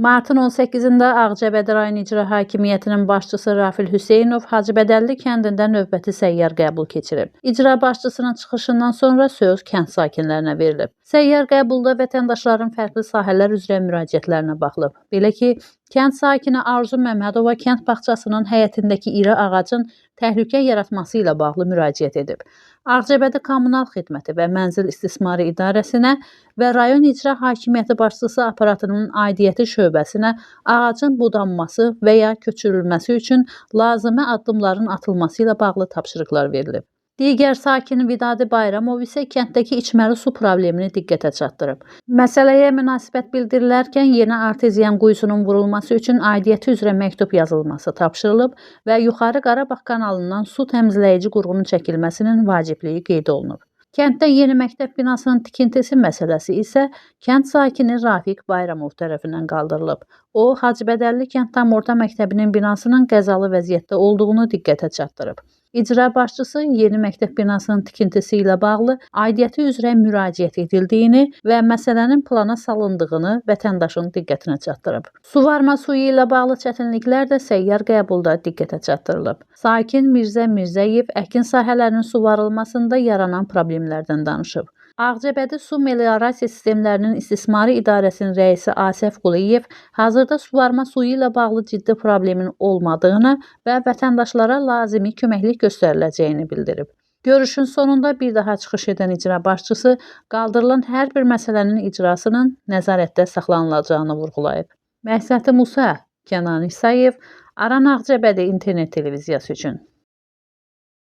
Martın 18-də Ağcabədi rayon İcra Hakimiyyətinin başçısı Rafil Hüseynov Hacıbədəlli kəndində növbəti səyyar qəbul keçirib. İcra başçısının çıxışından sonra söz kənd sakinlərinə verilib. Səyyar qəbulda vətəndaşların fərqli sahələr üzrə müraciətlərinə baxılıb. Belə ki, kənd sakini Arzu Məmmədova kənd bağçasının həyətindəki iri ağacın təhlükə yaratması ilə bağlı müraciət edib. Ağcabədi Kommunal Xidməti və Mənzil İstismarı İdarəsinə və rayon İcra Hakimiyyəti başçısı aparatının aidiyyəti şöbəsinə ağacın budanması və ya köçürülməsi üçün lazımi addımların atılması ilə bağlı tapşırıqlar verilib. Digər sakin Vidadi Bayramov isə kənddəki içməli su problemini diqqətə çatdırıb. Məsələyə münasibət bildirilərkən yeni arteziyan quyusunun vurulması üçün aidiyyəti üzrə məktub yazılması tapşırılıb və Yuxarı Qarabağ kanalından su təmizləyici qurğunun çəkilməsinin vacibliyi qeyd olunub. Kənddə yeni məktəb binasının tikintisi məsələsi isə kənd sakini Rafiq Bayramov tərəfindən qaldırılıb. O, Hacıbədəlli kənd tam orta məktəbinin binasının qəzalı vəziyyətdə olduğunu diqqətə çatdırıb. İcra başçısı yeni məktəb binasının tikintisi ilə bağlı aidiyyəti üzrə müraciət edildiyini və məsələnin plana salındığını vətəndaşın diqqətinə çatdırıb. Suvarma suyu ilə bağlı çətinliklər də səyyar qəbulda diqqətə çatdırılıb. Sakin Mirzə Mirzəyev əkin sahələrinin suvarılmasında yaranan problemlərdən danışıb. Ağcabədi Su Meliorasiya Sistemlərinin İstismarı İdarəsinin rəisi Asəf Quliyev hazırda suvarma suyu ilə bağlı ciddi problemin olmadığını və vətəndaşlara lazımi köməklik göstəriləcəyini bildirib. Görüşün sonunda bir daha çıxış edən icra başçısı qaldırılan hər bir məsələnin icrasının nəzarətdə saxlanılacağını vurğulayıb. Məhsəti Musa, Kənan İsayev, Aran Ağcabədi İnternet Televiziyası üçün.